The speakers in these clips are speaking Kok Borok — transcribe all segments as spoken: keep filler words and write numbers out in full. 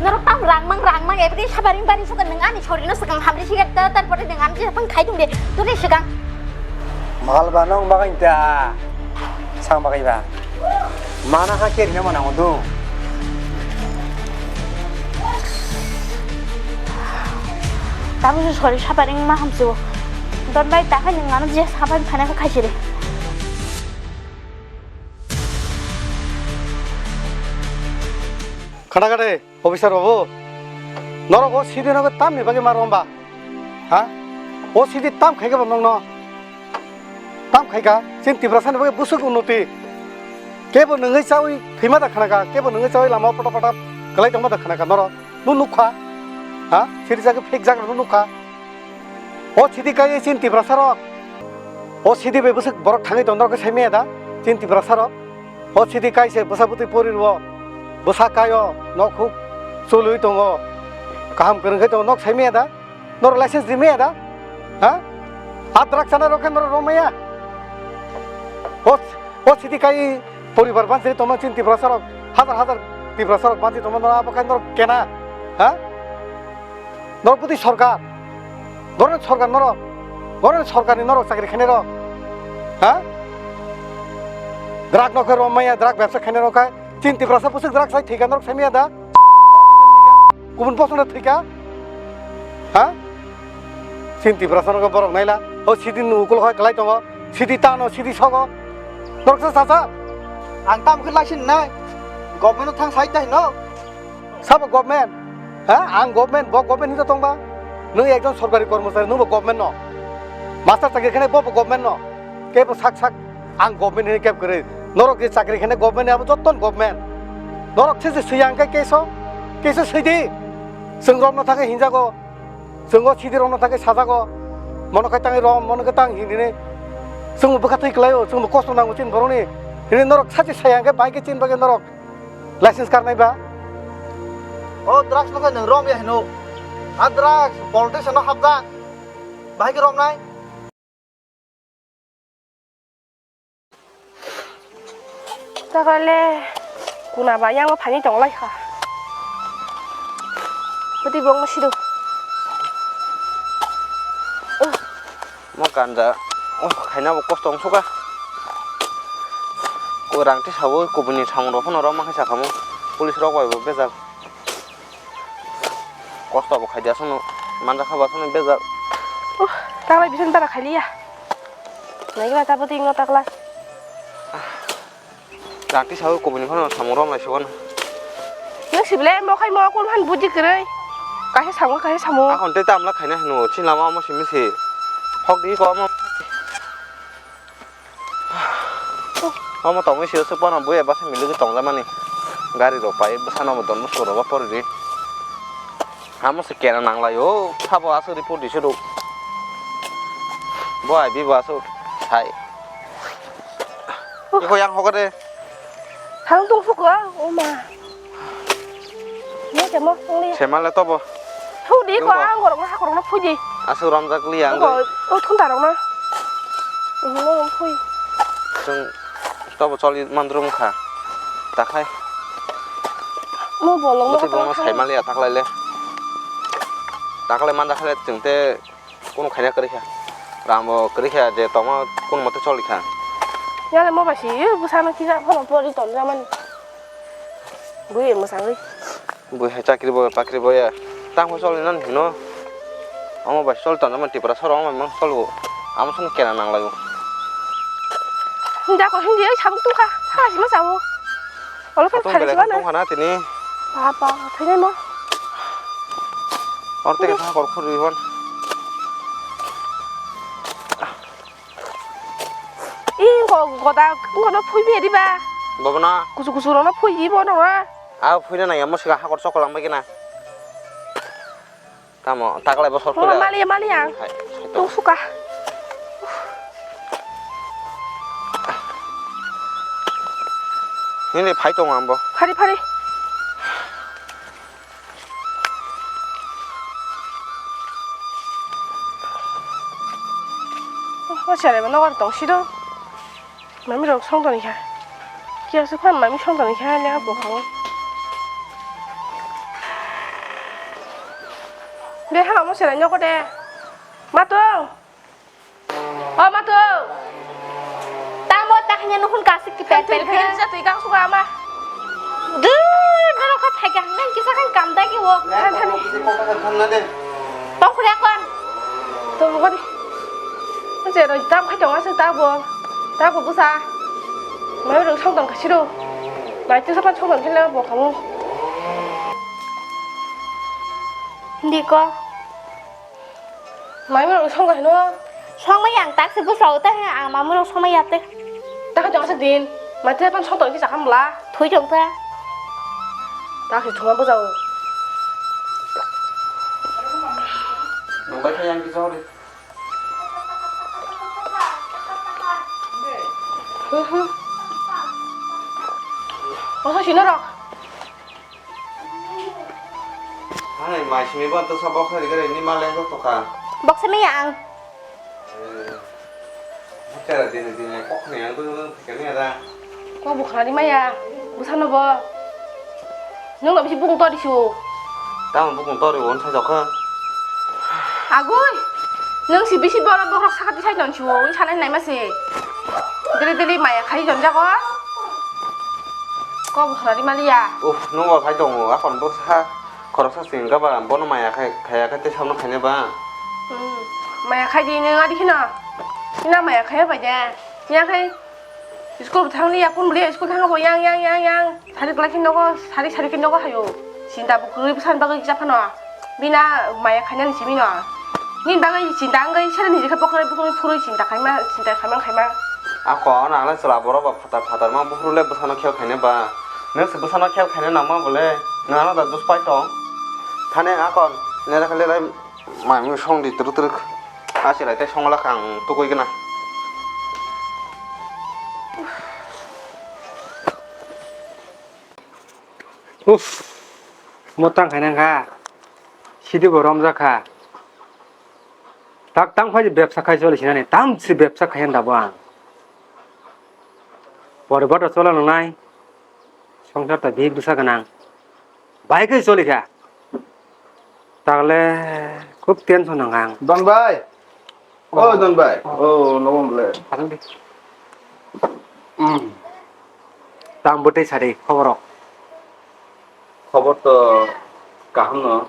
Norok tam rangmang rangmang ebri sabaring bari suka nung ani sorino swkang hamri siga ta tar pore nung ani jisapang khai tung de tuli swkang. Mal ba nong bagai ta sang bagai ba mana ha keri na mana ngondu. Tabu sori sabaring ma hamsu don bai ta khai nung ani jisapang khana khai siri. Khana gade. Officer babu, norok o sidi no tamni bagwi ma romba? Ha? O sidi tam khaikha bo nokno? Tam khaikha, chini Tiprasa ni bagwi bwswk unnoti. Kebo nungwi chawi thwima da khanakha, kebo nungwi chawi lama pata pata kwlai tongma da khanakha norok. Nung nukha? Ha? Sidi jagwi phek jagra nung nukha? O sidi kaiwi chini Tiprasa rok. O sidi bai bwswk borok thangwi tong norok khe sai manya da? Chini Tiprasa rok. O sidi kai se bwsa bwtwi pori rwo, bwsa kaio, nok huk chului tongo, kaham kwrwng khe tongo, nok sai maya da? Norok license ri maya da? Ha? A drug chana rok khe norok rom maya? O, o sidi kai poribar banchiri tongma chini Tiprasa rok, hazar hazar Tiprasa rok banchi tongma norok abo kai norok kena? Ha? Norok bwtwi sorkar, borokni sorkar norok, borokni sorkarni norok chakri khainai rok, ha? Drug no khe rom maya, drug bebsa khainai rok khai, chini Tiprasa bwswk drug sai thwikha norok sai maya da? Kubun bosongno thwikha, ha? Chini Tiprasa no borok naila, o sidi ni ukul khai kwlai tongo, sidi tano, sidi sogo, norok sa sa sa. Ang tam khe license nai, government no thang sai ta hino. Sabo government? Ha? Ang government, bo government hinwi tongba? Nwng ekjon sorkari kormochari, nwngbo government no. Master chakri khainai bobo government no. Kebo sak sak ang government hinwi keb kwrwi. Norok je chakri khainai government ni abo jotto government. Norok se je swiya hwnkhe keso, keso swidi. Chwng romno thangwi hinjago. Chwng o sidi romno thangwi sajago. Mono khai tangwi rom, mono khai tang hinwi. Chwngbo bwkha thwi kwlaio, chwngbo kosto nango chini borokni. Hinwi norok sachi saya hwnkhe bahai khe chini bagwi norok. License karnai ba? O drugs no khe nwng rom ya hino. A drugs politician no hapjak. Bahai khe romnai. Takale kuna ba yang phaini tong lai kha. Bwtwi bong sido. Mo ganja, oh, khaina bo kosto wng suka. Ko rang te sawi kubuni samung rok phano rok ma khe sakhamu. Police rok bai bo bejal. Kosto bo khaidi aswkno, manja kha bo aswkno bejal. Oh, taklai bisan bara khailiya. Naikla ta bwtwi wngno taklai. Rang twi sawi kubuni phano samung rok naisugano. Nwng sibile mo khai mo kul phan buji kwrwi. Kaisa samung, kaisa samung. Akhon tei tamla khaina hino, chini lama omo simi se. Hok di ko omo. Omo tongwi sio se bono buya basa miligi tongjakmani. Gari rok pai bwsano bo don musugo rok poridi. Amo se kena nanglaio, sabo aswk report di suru. Bo ai bibo aswk sai. Iko yang hokare. Thang tong suko, o ma. Mo temo, ongli. Semale tobo. Thudi ko ang gorok na hakorok na phuji. Aswk romjak liya ang. Ko, o thunda rok na. Ini mo phui. Sung tobo choli mandrum kha. Takhai. Mo bolong mo. Bwtwi bongma sai maliya taklaile. Taklai manja khale chwng te kunu khaina kwrwi kha. Rambo kwrwi kha je tongma kunu mote choli kha. Yale mo basi bwsano kisa phano pori tonjamani. Bui mwsangwi. Bui hai chakri bo pakri bo ya. Tangbo choli nan hino. Omo bai choli tonjamani Tripura soro omo mang choli. Amo sano kena nanglaio. Hinda ko hindi ai sabuk tungkha. Thaji ma sabo. Olo khe phari belai sibana. Tong khana tini. Ba ba, thaigai mo. Or teke sakor khurwi hon. I ko goda ngono phui bi diba. Bobona. Kusu kusu rono phui bo no. A phuina nang yamo siga hakor chokol lang bai kena. Tamo, taklai bo sor. Oh, mali, mali ang. Hai, hai to. Tung suka. Nini phai tong ambo. Phari, phari. Oh, chale ba nogar tong sido. Mami rok song toni kha. Kiya se phan mami song toni kha le abo kha. Be ha mo serai nyoko de. Matung. O matung. Tamo taknya nukun kasik ki pel pel. Twi twi twi kang suka ama. Dur, dur kha thai kang nang kisa kang kam da ki wo. Thani thani. Tong khuri akon. Tong khuri. Ase roi tam khai tong ase tabo. Tabo busa. Mai rong song tong kasiro. Mai tu sapan song tong kila bo kamu. Hindi ko. Mai rong song kahino. Song mai ang tak se busa uta he ang mamu rong song mai yate. Tak jong ase din. Mai tu sapan song tong kisa kamla. Thui jong ta. Tak se thuma busa. Nang bai khai yang kisa hori. Masa sini rok. Hai, mai simi bo to sa box hari gari ni maleng to toka. Box simi ya ang. Eh, bicara dini dini kok ni ang tu tu kani ada. Kok bukhari maya, busa no bo. Nwng no bisi bukung tori siwo. Tamo bukung tori won sai dokha. Agoi. Nwng si bisi borok borok sakati sai ton siwo. Wng sanai nai masi. Dili dili maya khai jon jago. Ko bwkhwrani maliya. Uff, nwng bo phai tongo. Akon bwsa khoroksa singka ba bono maya khai khaya khe tei samno khaina ba. Hmm. Maya khai di nwng adi kheno. Ina maya khai bai de. Ina khai. School thang liya kun bli school thang bo yang yang yang yang. Sari kwlai khe nogo, sari sari khe nogo hayo. Chinta bo kwrwi bwsani bagwi kisa phano. Bina maya khainani simi no. Nini bagwi chinta wngwi sari niji khe bokhorok bokhorok phurwi chinta khaima, chinta khaima khaima. Ako ano ang le chwla borok ba phatar phatar ma buphuru le bwsano khel khaina ba. Nwng se bwsano khel khaina nangma bo le. Nwng ano da dus pai tong. Thani akon nere kha le lai mai mui song di twrwk twrwk. Achi lai tei song la kha ang tugui gana. Uff, mo tang khai nang kha. Sidi bo romjak kha. Tak tang phai bebsa khai choli sinani. Tam si bebsa khai da bo ang. Pore boto chola nang nai. Songsar ta big bwsa gwnang. Bai khai choli kha. Tagle khub tension nang ang. Don bai. Oh, Don bai. Oh, no problem. Asal di. Hmm. Tam bwtwi sadi khobor rok. Khobor to kaham no.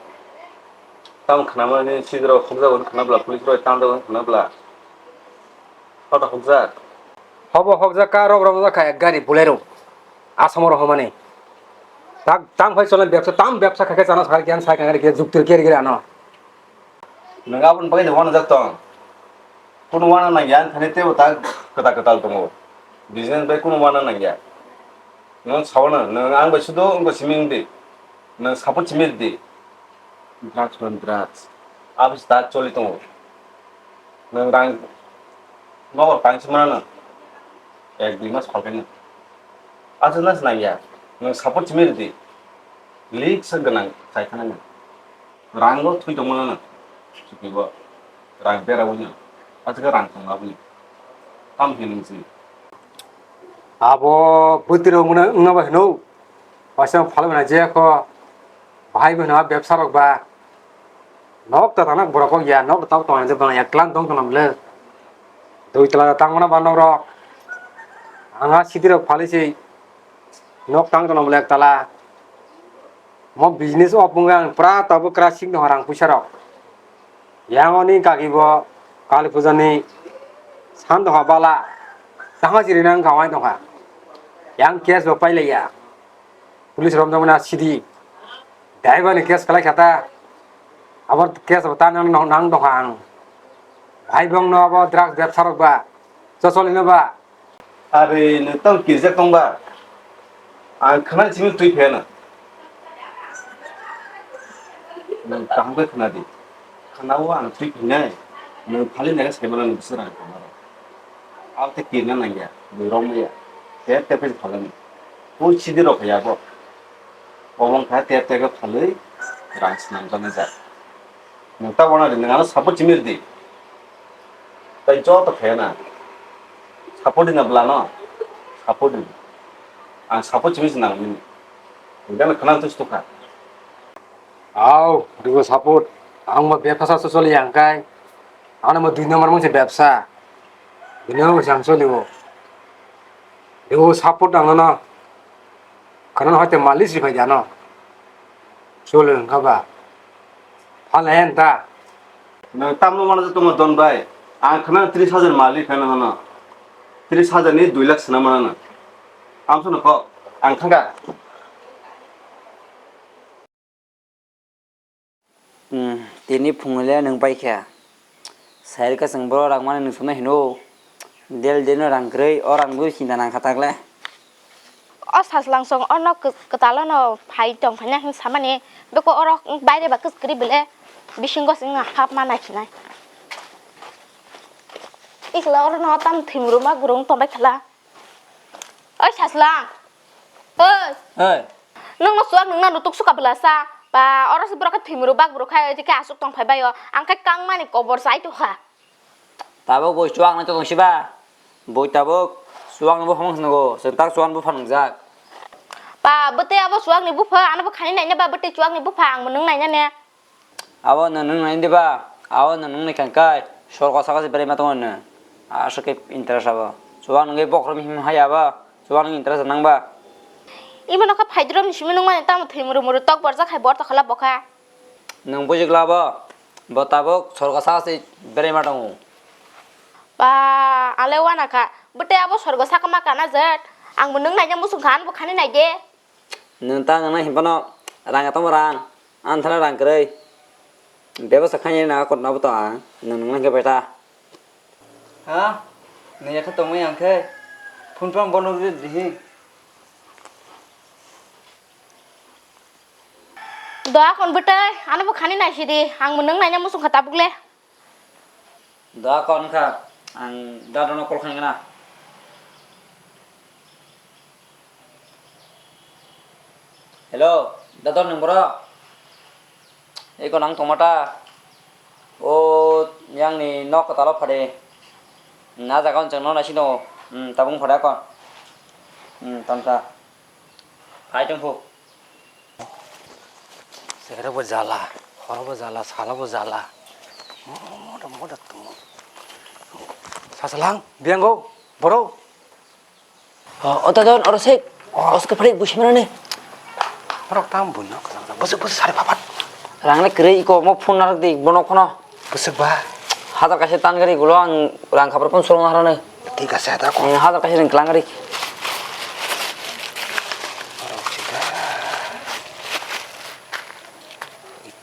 Tam khnamani sidro khobjagwi khnabla, police rok tam jagwi khnabla. Hoda khobjak. Hobo khobjak ka rok rok jak kha ek gari Bolero. Asamo rok homani. Tak tam phai chole bebsa, tam bebsa kha khe chana sakha khe, sai kha khe juktir keri keri ano. Nwng aboni bagwi de uanajak tong. Kunu uana nangya, ani thani teibo ta kwtal kwtal tongo. Business bai kunu uana nangya. Nwng sauna, nwng ang bai sudo wngbo simi wngdi. Nwng support simi rwdi. Drugs man drugs. Abo se ta choli tongo. Nwng rang nogo tang se mano. Ek dui mas phalkhe nwng. Aswk na se nangya. Nwng support simi rwdi. Lik se gwnang chai thangna nwng. Rango thwi tongmano no. Chukibo rang bera wngya. Aswk rang tong aboni. Tam hinung si. Abo bwtwi rok wngna, wngna bai hino. Waisa phalwi na je kho. Bahai bo hino bebsa rok ba. Nok ta tangna borok kok ya, nok ta tong de bang ya klan tong tong le. Dui tala tang mana ba nok rok. Anga sidi rok phalwi si. Nok tang tong le ek tala. Mo business o pungang pra tabuk kra sing no rang puisa rok. Yang oni kaki bo Kali puja ni san doha bala. Tangma siri nang kawai doha. Yang cash bo pailaiya. Police rom jomna sidi. Daiba ni cash kalai khata. Abar cash bo tan nang nang doha ang. Bhai bong no abo drugs bebsa rok ba. Chosol ino ba. Are, nwng tamo kirijak tong ba? Ang khna simi twi pheno. Nwng kaham khe khna di. Khna o ang twi phinai. Nwng phali nai sai mano nwng bwswk rang tong aro. Abo tei kirna nangya, nwng romya. Tep tep khe phalani. Pui sidi rok ya bo. Obo wngkha tep tep khe phalwi rang swnam jani jak. Nwng ta wana di, nwng ano support chimi rwdi. Tai joto khe na. Support di na bwla no. Support di. Ang support chimi se nang nini. Nwng gana khna twi stukha. Au, ribo support. Ang bo bebsa sa choli yang kai. Ano mo dui number mungse bebsa. Bini mungse ang choli o. Deu support ang no. Karon hoite malis ri phai jano. Choli ang kaba. Hal hen ta. Nang tamno mana to mo don bai. Ang khana tris hajar mali phai na hana. Tris hajar ni dui lakh sana mana na. Amso no kok. Ang thangka. Hmm, tini phungle nwng paikha. Sairika chwng boro rang mani nwng sumna hino. Del del no rang kwrwi, o rang bwrwi chinta nang kha takle. O Sajlangsong ono kw-, kwtalo no phai tong phai na hwn samani. Beko oro baire ba kwchwrwi bwle bisingo se wngha hap ma nai khinai. Ikla oro no tam thwimru ma gurung tong bai khala. Oi Sajlang. Oi. Oi. Nwng no chuak nwng na nutuk suka bwla sa. Ba oro se borok khe thwimru bak borok khai oi khe asuk tong phai bai o. Ang khe kang mani kobor sai to kha. Tabuk bo chuak nai to tong siba. Bo tabuk chuak ni bo phang snogo. Chwng tak chuak ni bo phang jak. Ba bwtwi abo chuak ni bupha ano bo khani nai na ba bwtwi chuak ni bupha ang bo nwng nai na ne. Abo nwng nwng nai diba? Abo nwng nwng ni kangkai sorgo saka se berema tongo nwng. Aswk khe interest abo. Chuak nwngwi bokhrom him hai abo. Chuak nwng interest nang ba? Imo nokha phaidrom ni simi nwng mani tamo thwi muru muru tok borjak hai bor tokhala bokha. Nwng bujikla abo. Bo tabuk sorgo saka se berema tongo. Ba, ale wana kha. Bwtwi abo sorgo saka ma kana jet. Ang bo nwng naina musung kha, ano bo khani nai de. Nwng ta nwng nai himphano rang atomo rang, anthana rang kwrwi. Bebasa khainani naga kotor abo to ang, nwng nwng nai khe bai ta. Ha? Nwng yakha tongmani ang khe phone phone bono rwdi hi. Doa kon bwtwi, ano bo khani nai sidi, ang bo nwng naina musung kha tabuk le. Da kon kha, ang dado no call khaina. Hello, dado nwng boro? Eko nang tongmata. O yang ni nok kwtalo phade. Na jaga on chwng no naisino. Hmm, tabung phade kon. Hmm, tamsa. Phai tong phu. Cherebo jala, horobo jala, salobo jala. Moda, moda tongo. Sasalang, biyango, boro. O, o, Dadon, oro sek. O. Osko pharik busi manane. Borok tam buino, bwswk, bwswk sari papat. Rang le kwrwi iko, mo phone narwk di, bono khono. Bwswk ba? Hazar kaisa tan gari gulo ang rang khapar phone sorong harane. Thik ase, da ko. Eh, hazar kaisa ring klang gari. Borok sida.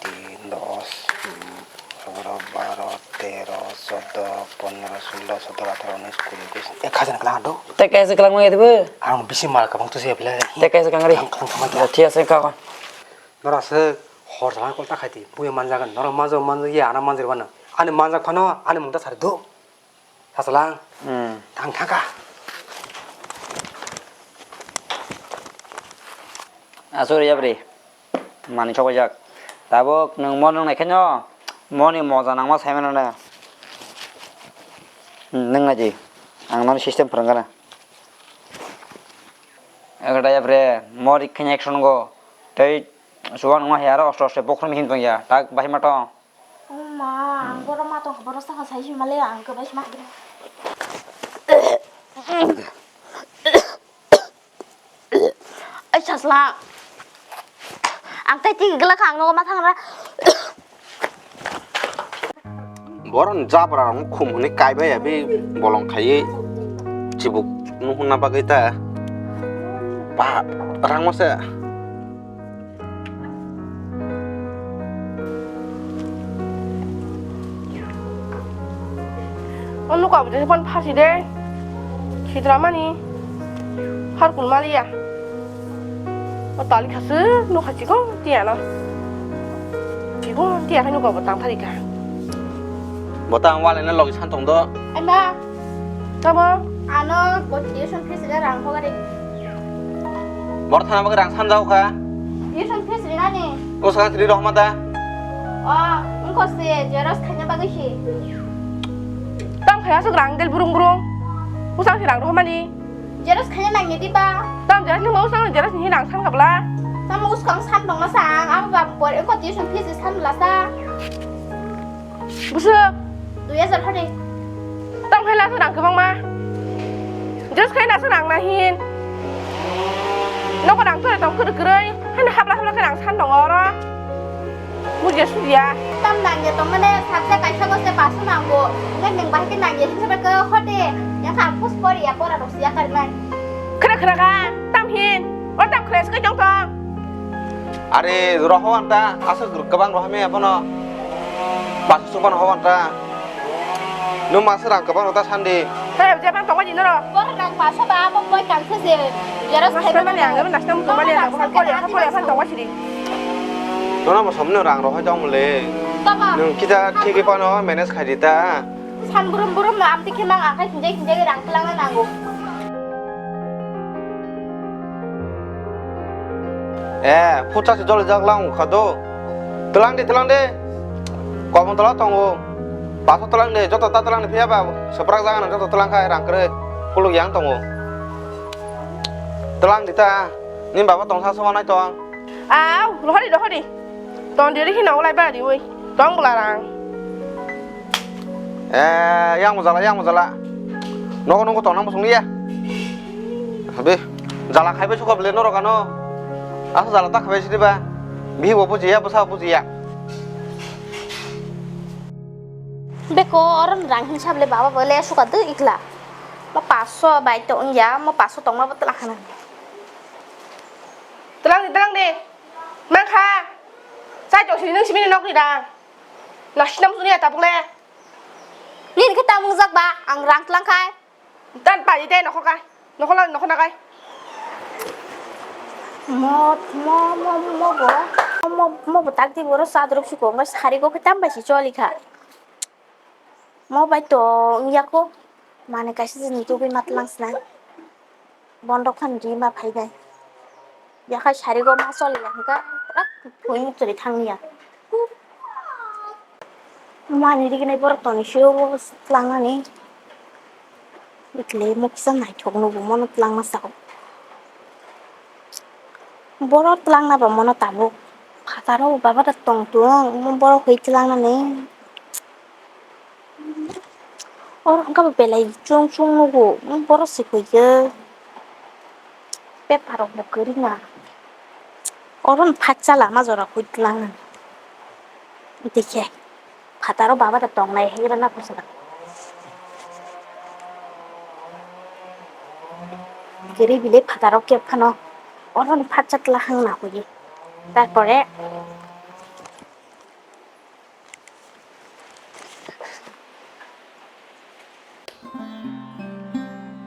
Tin, dos, hmm, egaroh, baro, tero, soddo, pondro, sullo, sotoro, atharo, unis, kuri, ekus, ek hajar klang do. Te kaisa klang mai dibe? Ang bisi mal kabang tu se bela. Te kaisa klang gari. Klang, klang, klang, klang. Thik ase ka. Nora se hor jalan kol ta khaiti. Buya manjagan. Nora manjo manjo ya ana manjir bana. Ani manjak phano ani mungta sar do. Sasalang. Hmm. Thang thangka. Asuri yapri. Mani chokjak. Tabuk nwng mo nwng naikhaino moni moja nangma saimano na. Hmm, nwng naidi. Ang nono system phwrwngkha na. Ekada yapre mori khaino action go. Tei suwa nangma hiyaro osto osto bokhrom hin tongya. Tak bahima tong. O ma, ang borok ma tongkha, borok sakha sai sima le, ang kwbai sima khe. Ai, sasla. Ang tai tigi glak ang nogo ma thangra. Boron jabra rong khum hwnwi kaibai abi bolong khaiwi chibuk nuhunna bagwi ta. Ba, rang masa. O nuka bo jesa phone phasi de. Sidra mani. Har kun maliya. O tali khasu nukha chikon tiya no. Chikon tiya khai nuka bo tang thari kha. Bo tang wale na logi san tong do. Ai ma. Tamo? Ano bo tuition fees le rang hogari. Bor thana bagwi rang sanjao kha. Tuition fees rinani. O sakang sri rohma da. O, wngkho se, xerox khaina bagwi si. Tam khaya se rang del burung burung. Usang si rang rohmani. Xerox khaina nangya diba? Tam xerox ni mau sang xerox ni rang san kabla. Tam uskang san tongma sang, abo ba por wngkho tuition fees san lasa. Busuk. Dui hajar hadi. Tong khe laso rang kwbangma. Just khe laso rang na hin. Nogo rang tore tong kwrwi kwrwi. Hani hapla hapla khe rang san tongo oro. Mujia sujia. Tam nangya tong mane sabja kaisa ko se paso nango. Ngai nang bahai khe nangya sing sabra ko hote. Yang kha pus pori ya pora rok siya kar nai. Khra khra ka. Tam hin. Oro tam khra se jong tong. Are roho anta asa kwbang rohame abono. Paso suban ho anta. Nung masa rang kwbang rota sandi. Hei, je pan tongma jino ro. Bor rang paso ba mo moi kang se je. Yara sai mani ang nang tongma le ang ko ko ya ko ya pan tongma siri. Nono mo somno rang rohai jong le. Tama. Nung kita thik pano manage khai dita. San burum burum no amti khe mang ang khai sinjai sinjai rang kwlangna nango. Eh, phucha se joli jak lang kha do. Tlang de, tlang de. Kobon tola tongo. Paso tlang de, joto ta tlang de phiya ba. Soprak jaga no joto tlang khai rang kwrwi. Kuluk yang tongo. Tlang de ta. Ni baba tong sa soba nai tong. Au, rohori, rohori. Ton diri hino ulai ba riwi. Tong bula rang. Eh, yang mujala, yang mujala. Nogo nogo tong nang musung ya. Abi, jala khaibai suka bele norok ano. Asa jala ta khaibai sidi ba. Bihi bo bujiya, bwsa bujiya. Beko oron rang hin sable baba bole suka de ikla. Mo paso bai to ya, mo paso tongma bo tla khana. Tlang di, tlang di. Mang kha. Sai to sini nang sini nok ni rang. Nasi nam suni ya tabuk le. Nini khe tamung jak ba, ang rang tlang khai. Dan pai de nokho kai. Nokho la nokho na kai. Mo, mo, mo, mo bo. Mo, mo bo tak di boro sadruk si ko, mo sari ko khe tam bai si choli kha. Mo bai to wngya ko, mane kaisa jini tubui ma tlang sna. Bondok khan ri ma phai bai. Yakhai sari go ma choli ya hwnkha, pura thoi muchuri thang ya. Mani riginai borok toni sio bo tlangnani. Ikle mo kisa naithok nugo mono tlangma sao. Borok tlangna ba mono tabuk. Phataro baba da tong tung, mo borok hoi tlangnani. Oro hwnkha bo belai chwng chwng nugo, borok se koi khe. Bepar rok bo kwrwi na. Oro ni phak cha lama jora koi tlang. Dekhe. Phataro baba da tong nai hai rana kusa. Kwrwi bile phataro kep phano. Oro ni phak cha tla hang na koi. Tarpore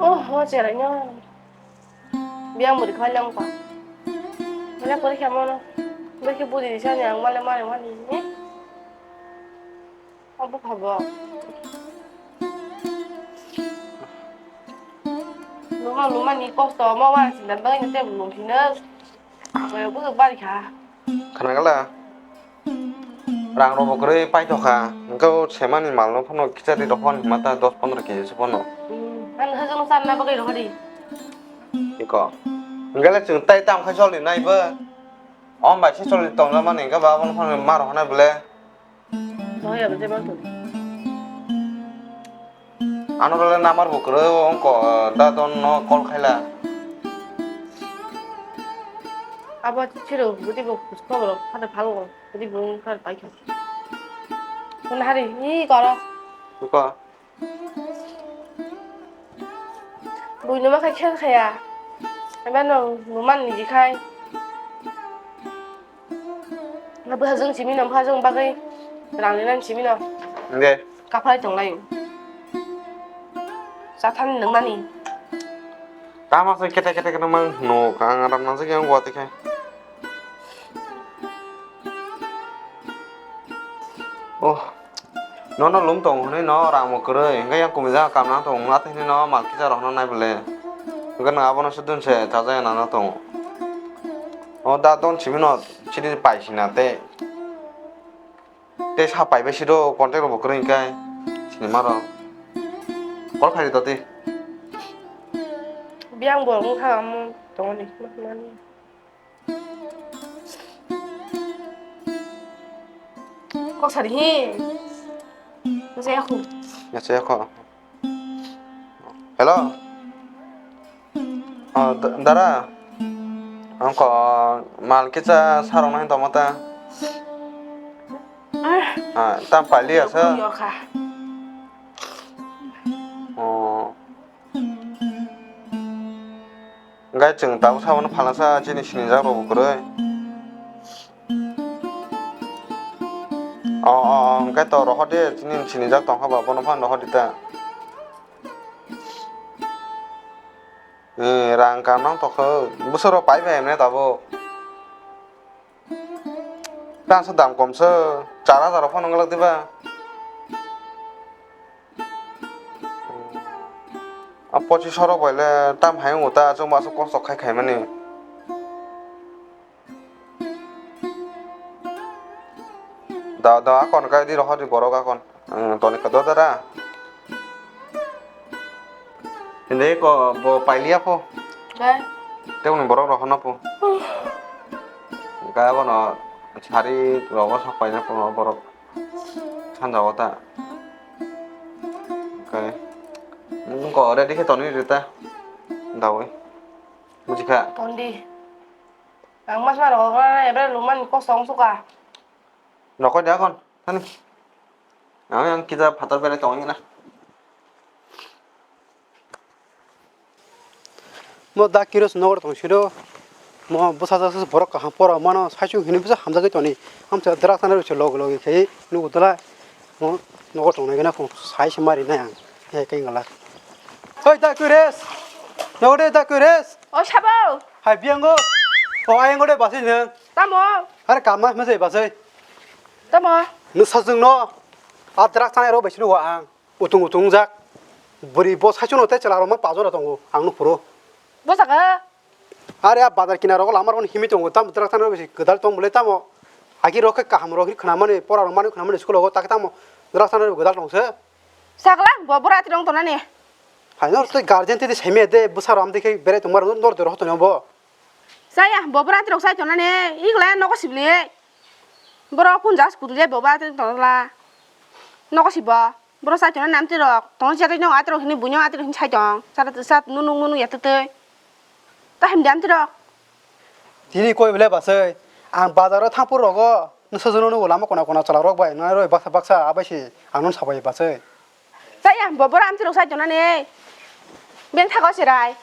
Oh, oh, cherai no. Biang buri khoi lang pa. Mana pori kamo no. Beri ke budi di sana yang male male mani ni. Abu khabo. Luma luma ni kok to ma wa sin dan bang ni te lum sin na. Kaya bu bari kha. Khana gala. Rang rok bo kwrwi paithokha, hwnkhe o semani malno phano kichari rok hwn hwnma ta dos pondro keji se phano. Hmm, ang hajong sanna bagwi rohori. Iko. Hwnkhe le chwng tai tam khai choli nai bo. Om bai se choli tongna mani hwnkhe ba abono phano ma rohonai bole. Rohori abo je mantu. Ano role number bo kwrwi o wngkha, da don no call khaila. Abo chiro budi bo khobor phano phalgo. Jadi bung kar pai kha. Kun hari ni koro. Buka. Bui numa khai khel khaya. Eba no numan ni jikhai. Na bwha jung simi no bwha jung bagwi rang ni nan simi no. Nge. Kaphai tong lai. Sa than nung mani. Tama se kete kete kete mang no ka ang ram nang se yang gua te khai. Oh. Nono lum tong hwnwi no rang bo kwrwi, hwnkhe yang kumi jaga kam nang tong wngma tei hwnwi no mal kisa rok no nai bwle. Hwnkhe nwng abono se dun se chajakya nang tong. O da don simi no chini pai sina tei. Tei sa pai bai siro contact rok bo kwrwi hwnkhe sinima rok. Call khai rw tei. Biyang bo wngkha amo tongoni. Kok sari hi. Jaya khu. Jaya khu. Hello. Oh, da-, dara. Ang ko mal kisa sarong nai tongma ta. Ah. Ah, tam pali asa. Yorkha. Oh. Hingke chwng tabuk sabono phalnasa chini sinijak rok bo kwrwi. O, o, o, hingke to rohor di, chini sinijak tongkha ba, bono phano rohor di ta. Ni rang kanang tokho, bwswk rok pai bai hwnwi tabuk. Tangsa dam komsa, char hajar rok phano wngwlak diba? A pochis rok bai le tam hai wngo ta, chwng bo aswk kosto khai khai mani. Da, da, akon kai di rohor di borok akon. Ang toni ka do dara. Hindi ko bo pailiya po. Kai? Teboni borok rohor no po. Kaya bono sari rogo sok paina po borok. Sanja o ta. Kai. Ko ready khe toni rita. Dawi. Bujikha. Tondi. Ang mas ma rogo na ebre luman ko song suka. Nokoi da kon. Thani. Ang yang kita phatar bere tong na. Mo da kiros nogor tong siro. Mo bwsajak se borok kaham pora mano saichung hini bwsa hamjagwi toni. Amsa drak sana rwse log log khe nugo dala. Mo nogor tong nai gana ko sai se mari nai ang. He kai ngala. Oi da kires. Nogor da kires. O sabo. Hai biango. O ayango de basai nang. Tamo. Are kama mese basai. Tamo. Nung sajwng no. A drak sana ro bai sino ang. Utung utung jak. Bwrwi bo saichung no te chwla rok ma pajora tongo. Ang no phuru. Bo saka. Are a bazar kinaro lama rok himi tongo, tam drak tang rok bisi gwdal tong bwle tamo. Agi rok khe kaham rok khna mani, pora rok mani khna mani school o, tak tamo drak tang rok gwdal tong se. Saklang bo bwrati rong tonani. Hai no tei guardian tei semi de bwsa ram de khe berai tong mar nor de rok tongo bo. Saya bo bwrati rok sai tonani, igla nogo sibli. Borok kun jas kudu je bo bwrati rok tongla. Nogo sibo. Borok sai tongna namtwi rok. Tong se tei no atwi rok hini buino atwi rok hini sai tong. Sat sat nunu nunu ya tei tei. Ta hem diam tiro. Tini koi bele basai. Ang bazar o thangpur rogo. Nung sajwk no nugo lama kona kona chwla rok bai. Nai roi baksa baksa abai si. Ang nung sabai basai. Chaya bo bora amtwi rok sai tona ne. Beng thago serai.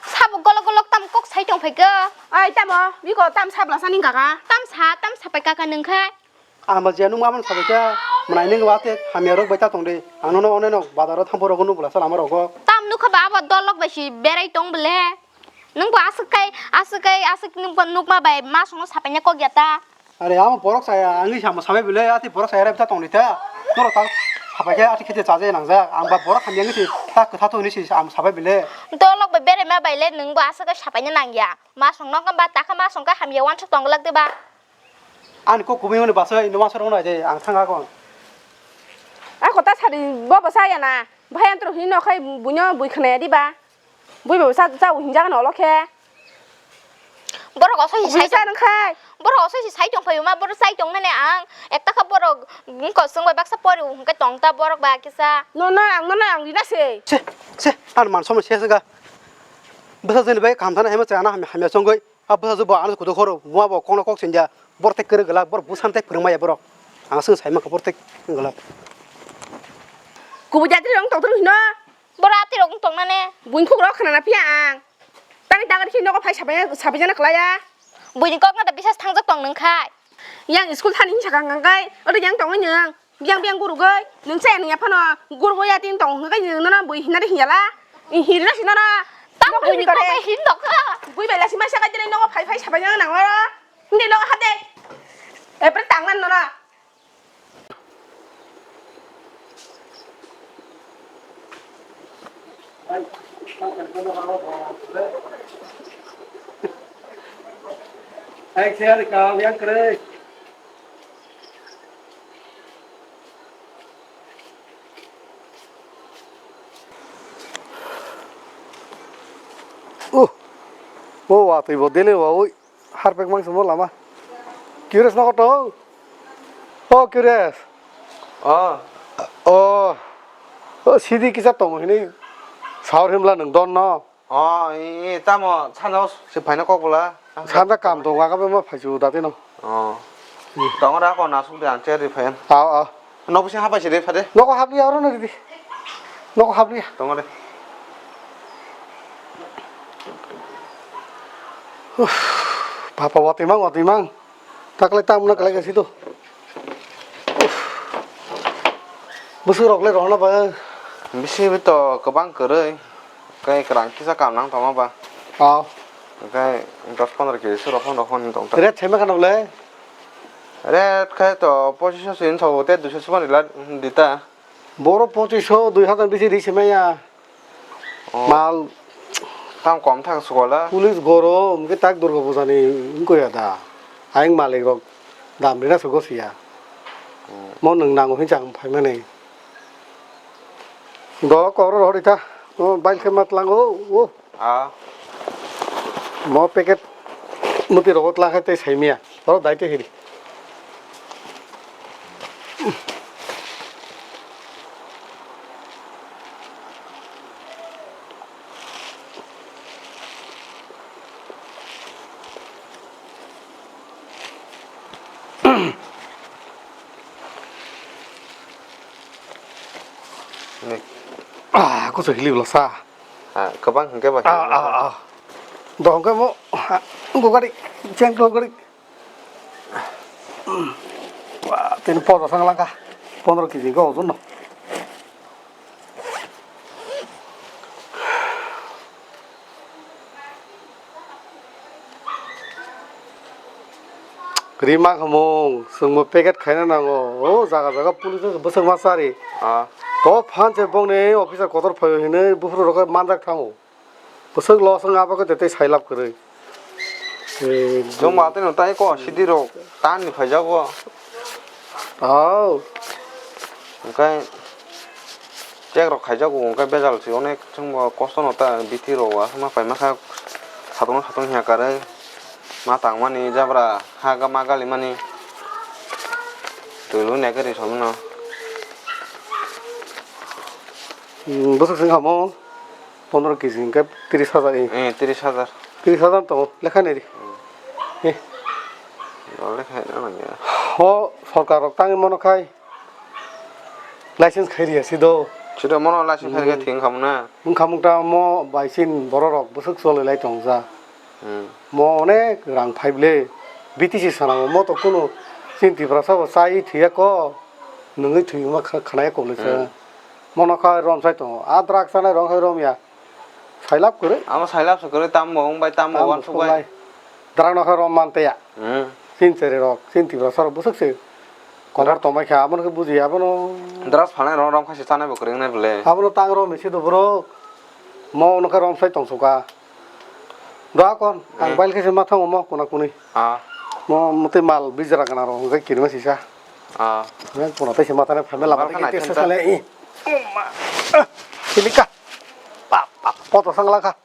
Sabo golok golok tam kok sai tong phai kha. Ai tamo biko tam sabla sani kaka. Tam sa tam sapai kaka nung kha. Ang ba je nung mamon sabai kha, mwnai nung ba te hamya rok bai ta tong de. Ang nono one no bazar o thang borok nung bwlasa lama rogo. Tam nukha ba abo dolok bai si berai tong bwle. Nung bo aswk kai, aswk kai, aswk nung bo nukma bai ma songno sapaina kok ya ta. Are amo borok saya, ang ni samo sabai bwle, ati borok saya rai ta tong de ta. Norok ta sabai kha ati khete chaje nang jak. Ang ba borok hamya ngi si ta kwtha to ni si ang sabai bwle. Dolok bai berai ma bai le nung bo aswk kai sapaina nang ya. Ma songno kamba ta kha ma song kai hamya wansuk tong glak de ba. Ani kok kubui mani basai, no masarok nai de, ang thang akon. Ako ta sari bo bwsa ya na. Bhai antro hino khai buino bui khna ya di ba. Bui bo sa sa hinja no lo khe. Borok oso hi Bui sai sa tong. Nang khai. Borok oso hi sai tong phayo ma, borok sai tong nani ang. Ekta kha borok ko sung bai baksa pori hung kai tong ta borok ba kisa. No na ang no na ang rina se. Se, se, an man somo se se ga. Bwsa jeni bai kam thana hema chana hamya songoi. A bwsa jwk bo ano kudu khoro, mua bo kokno kok sindia, borok tei kwrwng glak, borok bwsano tei phwrwng maya borok. Ang swng sai mankha borok tei kwrwng glak. Kubui jatri rok tongthok hino. Borok atwi rok tong nane. Buini khuk rok khna na phiya ang. Tangwi tangwi khe nogo phai sabai sabai jana klaya. Buini kok no da bisas thangjak tong nung khai. Yang school thani hinsa kang kang kai, odo yang tongwi nung. Biang biang gurugoi, nung chaya nung yaphano gurugoi ya tin tong hwnkhe nung nono bui hinari hinjala. Hirina si nono. Tam bui ni kok hin dokha. Bui bai lasi masa kai jene nogo phai phai sabai nang nang oro. Hindi nogo hade. Epre tangnan nono. Ai, siya, ikaw, yang kere. Uh, oh, watwi bo dele wa, oi, harpek mang sumo lama. Curious no koto? Oh, Curious. Oh. O, o, sidi kisa tongo hinwi saur himla nwng don no. O, i, i, tamo sanja o se phaina kok bwla? Sanja kam tongo, aga bai ma phaisu dati no. O. Hmm. Tongo ra ko nasuk de ang chair ri phayan. Aw, aw. Nok bising hapai se de phade. Noko habliya oro no ridi. Noko habliya. Tongo de. Uff, papa watimang, watimang. Taklai tamna kalai kasi to. Uff. Bwswk rok le rohorna ba? Bisi to kwbang kwrwi. Kai kwrang kisa kam nang tongma ba? Aw. Kai dos pondro kg se rohorna rohorna tong ta. Ret sema khana le? Ret khai to pochiso sin tho te duiso suma rila dita. Boro pochiso dui hazar bisi ri sema ya. Oh. Mal. Tam kom thang sukola. Police goro, hwnkhe tak Durga puja ni wngkha ya da. Ayang malik rok dam rina sugo siya. Hmm. Mo nwng nango hinsa ang phaimani. Do koro rori ta. O bail khe matlang o. O. Ah. Mo packet muti rogo tlang khai tei saimia. Oro dai te hiri. Ni. Ah, kusa hili bwla sa. Ah, kwbang hwnkhe ba. Ah, ah, ah. Do hwnkhe mo, ah, gogari, cheng gogari. Wah, tini podo sang langka. Pondro kg go ojon no. Rima khamung, chwngbo packet khaina nango. O jaga jaga police bwswk ma chari. Ah. To phan se bongni officer kotor phaio hinwi buphuru rok manjak thango. Bwswk loss wng abo khe tei sailab kwrwi. Eh, joma tei no tai ko sidi rok tan ni phaijago. Oh. Hwnkhe check rok khaijago hwnkhe bejal se onek chwngbo kosto no ta bithi rok aswk ma paima kha satung satung hiya karwi ma tangmani jabra ha ma galimani twi lwi nai khe ri somano. Hmm, bwswk se wngkha mo? Pondro kg hwnkhe tris hajar, eh. Eh, tris hajar. Tris hajar tongo, lekha nai di. Hmm. Eh. O lekha nai nang ya. Ho, sorkar rok tangwi mano khai. License khai riya si do. Sida mono license khai riya Hmm. thing khamna. Wngkha mukta mo bai sin borok rok bwswk choli lai tong ja. Hmm. Mo onek rang phai ble. B T C sana mo to kuno chin Tiprasa bo chai thwiya ko. Nungwi thwi ma kha-, khanai ko le sa. Hmm. Mono khai rom sai tongo. A drug sanai rong khai rom ya. Sailab kwrwi. Amo sailab se kwrwi, tambo wng bai, tambo Tambo wansuk bai. Suklai. Drug no khe rom man teya. Hmm. Chin cheri rok, chin Tiprasa rok bwswk se. Kotor Drug- tongbai kha, abono khe bujiya, abono. Drugs phalnai rok rom kha se chanai bo kwrwi wngnai bwle. Abono tang rom se do bro. Mo no khe rom sai tong suka. Do akon, ang Hmm. bail khe se ma thango mo kuna kuni. Ah. Mo mutwi mal bijra gana rok hwnkhe kirima sisa. Ah. Yang pura tei se matane phamela Bar matane khana tesa tenta. Sale, eh. Uma. Ah, sini ka. Pa, pa, poto sang laka.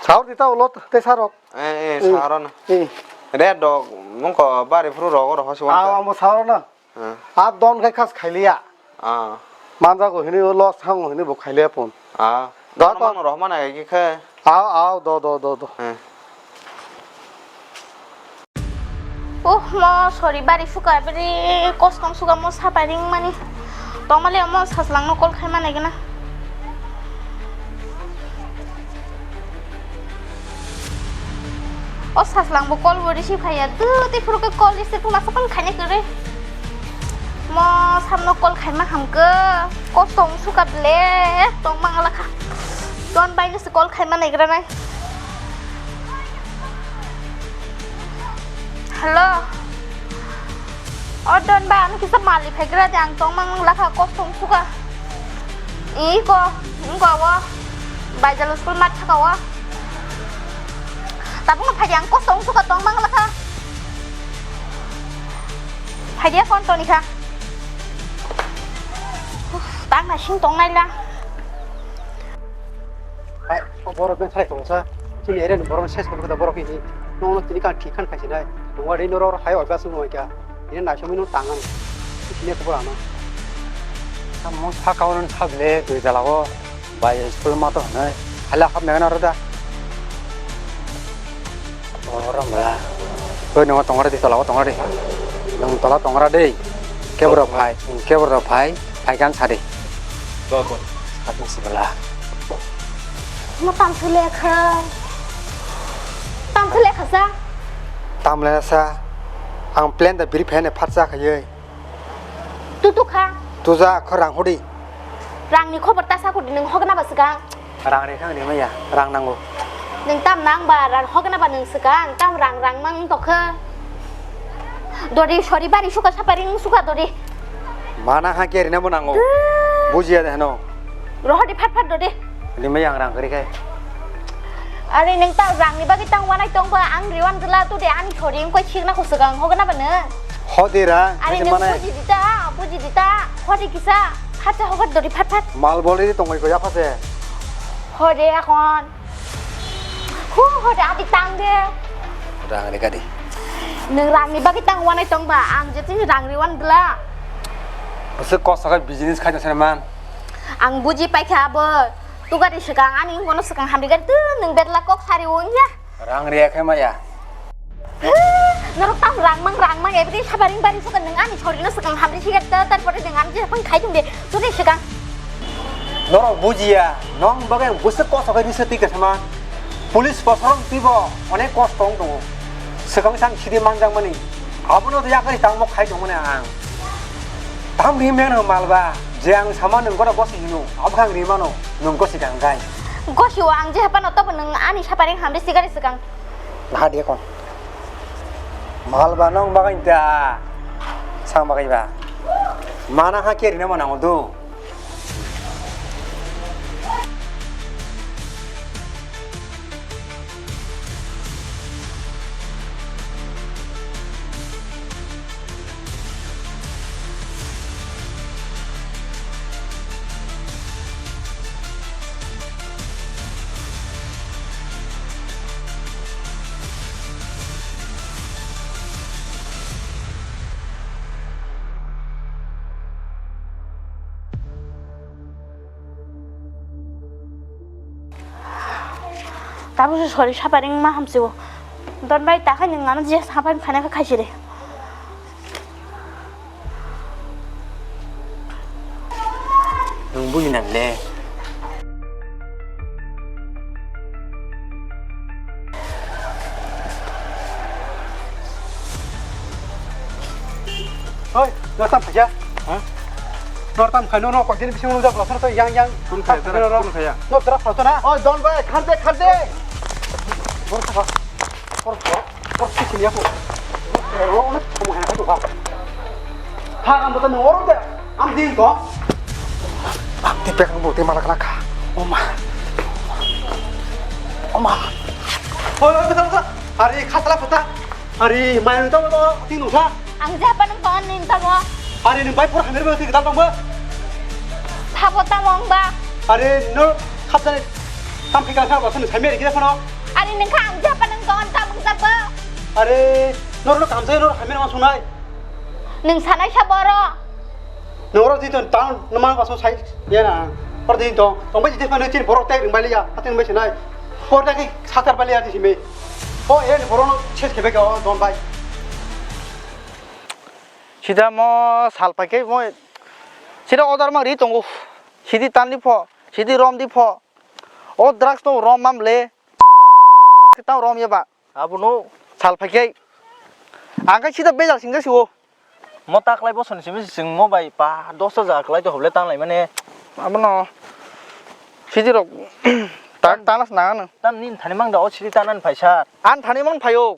Saur dita ulot te sarok. Eh, eh, Eh. Saron. Eh. Red dog, mungko bari phuru rogo roho siwan. Aw, ka. Amo saron na. Eh. A don khai khas khailiya. Ah. Manjago hini o loss hango hini bo khailiya pon. Ah. Do Dono ko. Mano rohmana egi khe. Aw, aw, do, do, do, do. Eh. Oh, mo sorry, bari suka, bari kosom suka, mo sapai ring mani. Tongmali mo saslang no call khai manai gana. O saslang bo call bo receive khaiya. Tu, te phuru ke call receive ma sakon khaine kere. Mo samno call khaima hamkhe, kosong suka ble, tong mangala kha. Don bai ni se call khaima naigra nai. Hello. O Don bai, ano kisa mali phaigra de, ang tong mangala kha, kosong suka. Iko, iko o. Baijalo school mat saka o. Tabukno phai de, ang kosong suka, tong mangala kha. Phaidiya kon toni kha. Uf, tang na sing tong nai la. Hai, o borok ben sai tong sa. Chini ere ni borok sai tong kha borok ini. Nong no tini kan thik khan khai sinai. Nong ari noro hai oi ba sung oi kha. Ini nai somi no tang ang. Ni kubur ano. Tamo saka ono sable dui jala o. Bai school ma to hwnwi. Hala hap mega na roda. Oro mala. Oi, nongo tongra di, tola o tongra di. Nong tola tongra di. Kebro phai, kebro phai, phai kan sari. Go, go. Satu sebelah. Mo tam sule kha. Tam sule kha sa. Tam le sa. Ang plan da biri phene phat sa khayoi. Tu tu kha. Tu ja kho rang hodi. Rang ni khobor ta sa khodi, nung hogna ba swkang. Rang re khang rimaya, rang nango. Nung tam nang ba, rang hogna ba nung swkang, tam rang rang mang tokha. Dori sori bari suka sapari nung suka dori. Mana ha ke rina mo nango. Bujiya de hano. Rohodi phat phat dori. Rimaya ang rang kari khai. Are nung ta rang ni bagwi tang wanai tong ba, ang riwan dela tu de ani sori ngkoi sikna ko swkang hogna ba nung. Hodi rang. Are nung buji dita, buji dita, hodi kisa, khacha hogar dori phat phat. Mal bol ri tongoi ko ya phase. Hode akhon. Hu, hode adi tang de. Rang re gadi. Nung rang ni bagwi tang wanai tong ba, ang je tini rang riwan dela. Ase kosa khai business khai tong sana man. Ang buji paikha abo. Tu gari swkang ani ngono swkang hamri gari tu nung betla kok sari wng ya. Rang riya khai maya. Norok tam rang mang rang mang ebri sabaring bari suka nung ani sorino swkang hamri sigat ta tarpore nung ani je phang khai thung de tu de swkang. Norok bujiya nong bagai busuk koso khai nisa twi kasama. Police kosorok twi bo onek kosto wng tongo. Swkang sang sidi manjak mani. Abono to yakari tangmo khai tongmani ang. Tam ri meno malba je ang sama nung gora bosi hino. Abkhang ri mano nung gosi kang gai. Gosi o ang je hapano tobo nung ani saparing hamri sigari swkang. Naha de kon. Malba nong bagai ta. Sang bagai ba. Mana ha keri na mana ngodo. Tabuk se sori saparing ma hamsio. Don bai ta khai nung ano je saparing phane kha khaisiri. Nung bui nang le. Oi, nor tam khaja? Ha? Nor tam khai no no kok din bising no jak lasan to yang yang. Kun khai, kun khai ya? No tra photo na. Oi, don bai, khar de, khar de. Bor kha. Bor, bor. Por si sini aku. Oro onek kamu enak itu, Pak. Pak, kamu tuh ngorok deh. Am din to. Bang, tipe kamu tuh malah kelaka. Oma. Oma. Oi, oi, betul, betul. Hari khasla peta. Hari main itu apa? Tin usah. Ang japa nang tongan nin tamo. Hari nung bai por hamir ba, tin dal bang ba. Sabo tamo ang ba. Hari no khapta. Tam phika sa ba, sun sai mer kira kono. Ari nung kha ang japa nung tongan tamo japa. Are, nor no kamsai nor hamir ma sunai. Nung sanai sa boro. Noro di ton town no ma paso sai ya na. Por di ton, tong bai di pa no chin boro tek ring bai ya, atin bai sinai. Por da ki satar bai ya di simi. O e boro no ses ke be ka don bai. Sida mo sal pai ke mo. Sida order ma ri tongo. Sidi tan di pho, sidi rom di pho. O drugs no rom mam le. Tang rom ya ba. Abono sal phaikhai. Ang khe sida bejal singjak si o. Mo ta khlai bosoni simi sing mo bai pa dos hajar khlai to hoble tang lai mane. Abono sidi rok tak tanas nang ano. Tam nin thani mang da o sidi tanan phaisa. An thani mang phaio.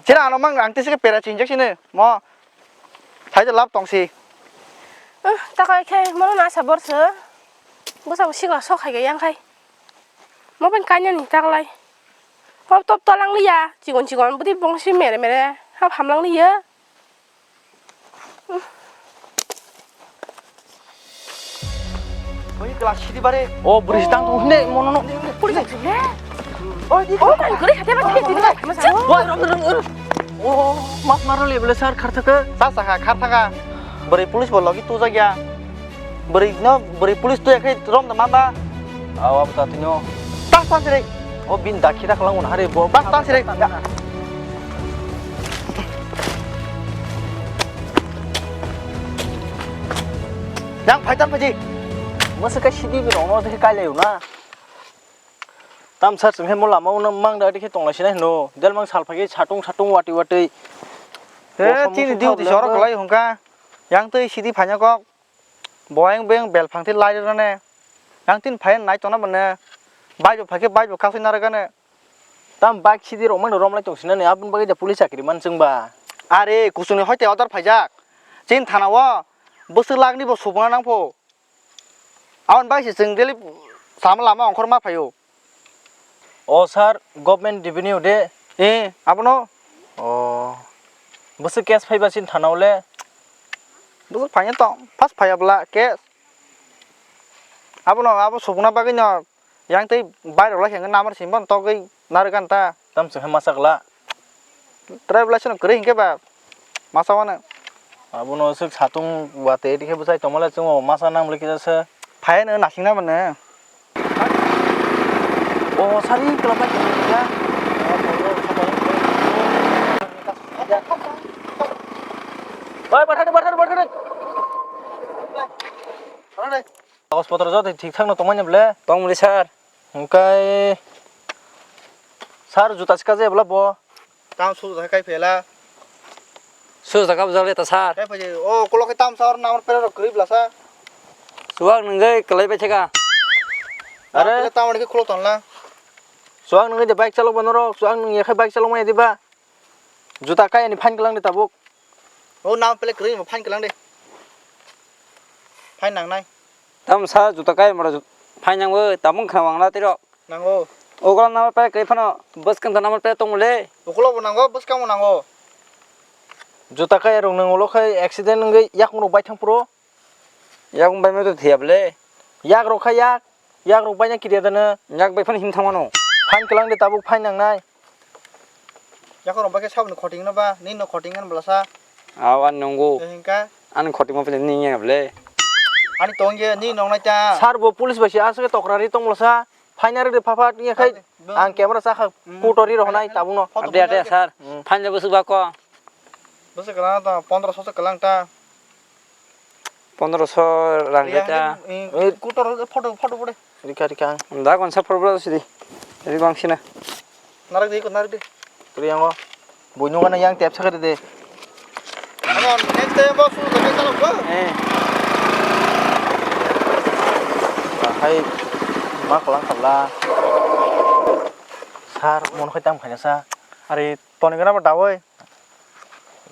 Sira ano mang ang tisi ke pera chingjak sini mo. Thai de lap tong si. Ta kai khe mo na sa bor se. Bo sa sikla sok khai yang khai. Mo pen kanya ni taklai. Hop top tolang liya, chigon chigon budi bongsi mere mere. Hop hamlang liya. Oi, glass sidi bare. O, bridge tang tong hinde, mono no. Puri tong sile. Oi, di. O, kong guri hate ba sile, di. Wah, rong, rong, rong. O. Mas maro le bole sir kharthaka. Sa sakha kharthaka. Bwrwi police bo logi tujakya. Bwrwi no, bwrwi police tuya khe rom da mamba. Awa bwta tino. Tas tan sirek. O bin dakhi da khalang un hari bo. Tas tan sirek. Yang phaitan phaji. Masa ka sidi bi rong no de kai le na. Tam sir, chwng khe mo lama o mang da, dikhe tongla sinai hino. Del mang sal phai khe satung satung watwi watwi. He, bo samung chini sung duty thang sorok le. Kwlai hwnka. Yang twi sidi phaina kok. Boyang beng bel phang thi lai rane. Yang tin phai nai tongna bane. Bai bo phai khe bai bo kasui narwk gane. Tam bike sidi rok mano rom lai tong sinani, aboni bagwi da police chakri man chwng ba. Are, kuchung ni hoite order phaijak. Chin thana o bwswk lakni bo subuna nang pho. Aboni bai se chwng daily sama lama ongkhor ma phaio. O sir, government revenue de. Eh, abono. O. Bwswk case phaiba sin thana o le? Bwswk phaiya tong, first phaiya bwla case. Abono, abo subuna bagwi no yang tei bai rok lai khe namar sim ban togwi narwk ganta. Tam se khe masa kla. Try belai seno kwrwi hinkhe ba masa wano. Abono swk satung wate dikhe bwsai tongmale chwng masa nang bwle kisa se. Phai no nasing na mane. O sari kwlap bai tongmani ya. Oi, bathari, bathari, bathari. Kagoj potro joto thik thak no tongmani bwle? Tongmani sir. Hwnkhe sir juta swkajak bwla bo? Tam sujuk hai kai phela. Sujuk kha bwjak le ta sir. Kai phai o kolok tam sir namar pera rok kwrwi bwla sa. Suwak nungwi kwlai bai theka. Are. Tam ani khe khulok tonla. Suwak nungwi de bike chalok ba norok, suwak nung yakhai bike chalok maya diba. Juta kaya ni fine kwlang de tabuk. O nam pele kwrwi mo fine kwlang de. Fine nangnai. Tam sa juta kaya mora fine nangwi tabuk khna wangla tiro. Nango. Ogola number plate kwrwi phano bwskang ta number plate tongmole. Ukulobo nango, bwskango nango. Juta kaya rok nang ulo khai accident wngwi yakung rok bai thang phuru. Yakung bai ma to thiya bole. Yak rok kha yak, yak rok bai na kiriya dano. Yak bai phano him thangmano. Fine kwlang de tabuk fine nangnai. Yakhorok bai khe saboni khoting no ba, nini no khoting ani bwlasa. Aw, ani nungo. Eh, hingka? Ani khoting ma pili nini ya bole. Ani tong ye, nini nong nai ta. Sir bo police bai se aswk tokrari tong bwlasa. Fine rwdi pha pha, ya khai. Ani, ang camera cha kha, hmm, kutori rok nai tabuk no. Photo ade, ade, sir. Hmm. Fine le bwswk ba ko. Bwswk kwlang ta, pondro so kwlang ta. Pondroso rang ya, reta. Eh, kutor photo, photo photo. Rika, rika. Da konsa photo photo sidi. Ribang sina. Narak di, narak di. Riango. Buino kana yang tep sakari de. Ano, next time bo su de kalo ko. Eh. Hai, ma kolang kabla. Sir, mon khai tam khaina sa. Ari, toni gana ba dawai.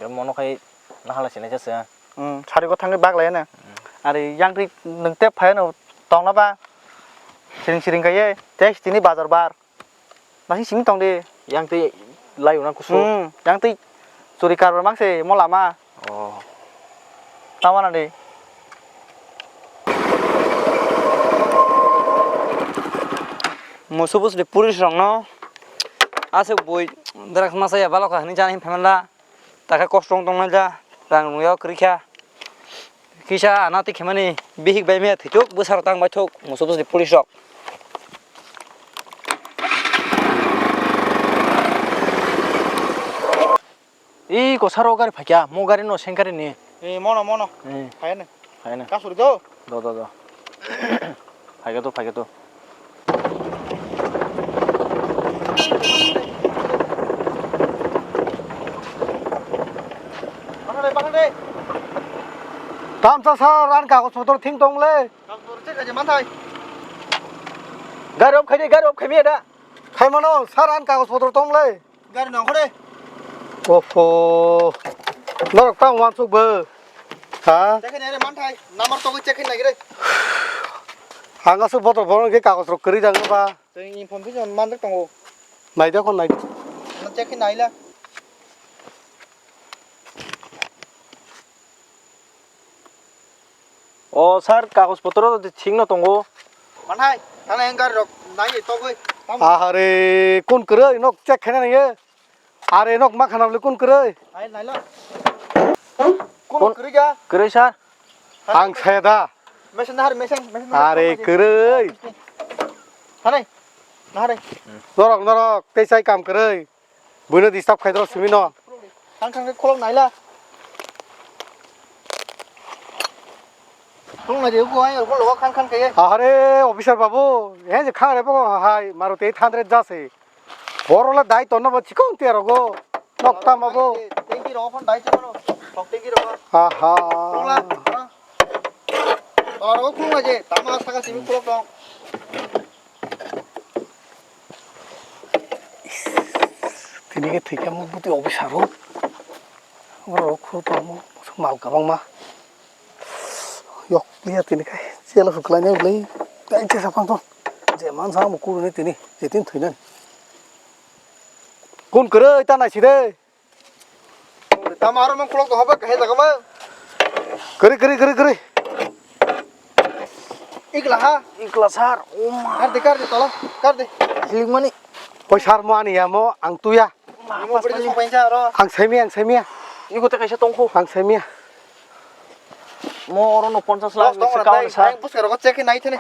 Mono khai nahala sinai jasa. Hmm, sari go thangwi bak laya na. Hmm. Ari yang twi nwng tep phai no tongna ba. Siring siring kaiye, tei tini bazar bar. Nasi simi tong di. Yang twi lai una kusu. Hmm, yang twi churi karbar mang se mo lama. Oh. Tama na di. Musu bus di police rong no. Aswk bui drugs masa ya balok ka hini jani phaimala. Takhe kosto wng tongmani da, rang rwngya kwrwi kha. Kisa ana twi khemani bihik bai maya thwituk, bwsarok tang baithuk, musu bwsni police rok. Ii, kosaro gari phaikya, mo gari no sengkari ni. Ee, mono, mono. Ee. Phaiya ni. Phaiya ni. Kasuri do. Do, do, do. Phaikya to, phaikya to. Tamsa sir, ani kagoj potro thing tong le. Gari off khaidi, gari off khaimi da. Khaimano, sir, ani kagoj potro tong le. Gari nong khore. Oho. Norok tang wansuk bo. Ha? Check khainai re manthai. Number togwi check khainai re. Ang aswk botor boron khe kagoj rok kwrwi jang ba. Tei information manjak tongo. Naida kon naida. Check khainai la. O sir, kagoj potro thik no tongo. Manthai, thana yang gari rok nai togwi. Ahare, kun kwrwi nok check khaina nangya. Are nok ma khana bole kun kwrwi? Ai, naila. Kun kwrwi ga? Kwrwi sir. Ang saya da. Mesen har, mesen, mesen har. Are kwrwi. Hanai. Nahare. Norok, norok, tei sai kam kwrwi. Buino disturb khai doro simi no. Khang khang khe khulok naila. Khulok nai de, ugo ai, ugo logo khang khang khe. Ahare, officer babu, he je khang re bo hai, Maruti eight hundred jase. Boro le dai tonno bo chikon te rogo. Nok tamo bo. Tengki rogo phon dai chikon. Sok tengki rogo. Aha. Khulok la. Khulok la je, tama saka simi khulok tong. Tini khe thwikha mo bwtwi officer rok. Borok rok khuluk tongmo mal kwbangma. Yok liya tini khai. Chela su khlainai bwlai. Tei chesa phang tong. Je man sa mo kuruni tini. Je tin thwinani. Kun kwrwi ta naisi de. Tamo aro mang khulok tong haba kahai jaga ma. Kari, kari, kari, kari. Ikla ha? Ikla sir. Oma. Kar de, kar de, tolo. Kar de. Hilik mani. Koi sir mo ani ya mo ang tuya. Imo beri sok painsa aro. Ang saimia, ang saimia. Iko te kaisa tongkho. Ang saimia. Mo oro no ponchas lakh. Los tong se rok kawan dai, sa. Ang bus rok check nai thani.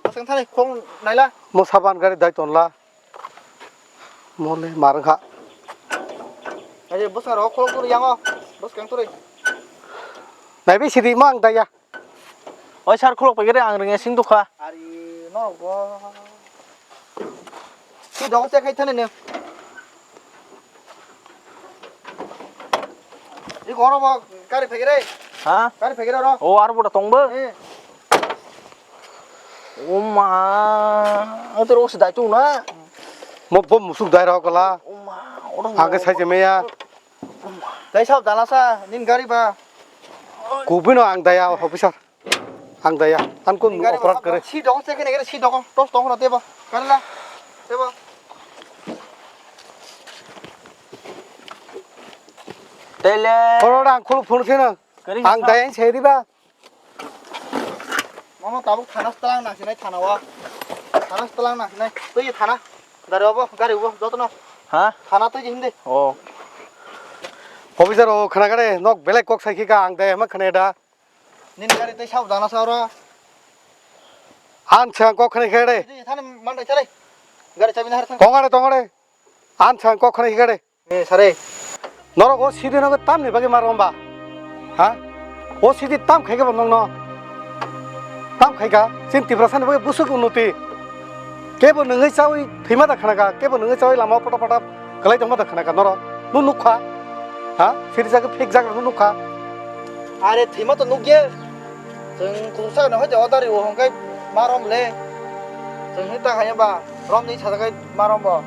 Bus thani khong naila. Mo saban gari dai tonla. Mole marwkha. Aje bwskango khulok turi yango. Bwskang turi. Naibi sidi ma ang daya. Oi sir khulok pegere ang ringe sing dukha. Ari no go. Ki dogo check khai thane ne. Iko oro bo gari pegere. Ha? Gari pegere oro. O aro boda tongbo. Eh. Oma, ate ro se dai tu na. Mo bom musuk dai rok la. Oma, oro. Age sai je meya. Dai sab dala sa, nin gari ba. Kubino ang daya officer. Ang daya. An kun operat kare. Si dong se kene kene si dong. Tos dong na tebo. Karla. Tebo. Tele. Oro ang khulu phone sino. Ang daya sai riba. Mama tabuk thana stlang na sinai thana wa. Thana stlang na sinai. Tui thana. Gari obo, gari obo, joto no. Ha? Thana tui hindi. Oh. Officer o khana gare nok belai kok sai khika ang dai ma khana da. Nin gari tei sab jana sa ro. An chang kok khana gare. Tui thana man dai chale. Gari chabi na har thang. Tongare tongare. An chang kok khana gare. Eh, sare. Norok o sidi no tamni bagwi mar romba? Ha? O sidi tam khaikhe bo nongno? Tam khaikha, chini Tiprasani bagwi bwswk unnoti. Kebo nungwi chawi thwima da khanakha, kebo nungwi chawi lama pota pota kwlai tongma da khanakha norok. Nung nukha? Ha? Sidi jagwi phik jagra nung nukha? Are thwima to nukya. Chwng kwchak no hoite odari o hwnkhai ma rom le. Chwng hwnta khaina ba rom ni sajagai ma rom bo.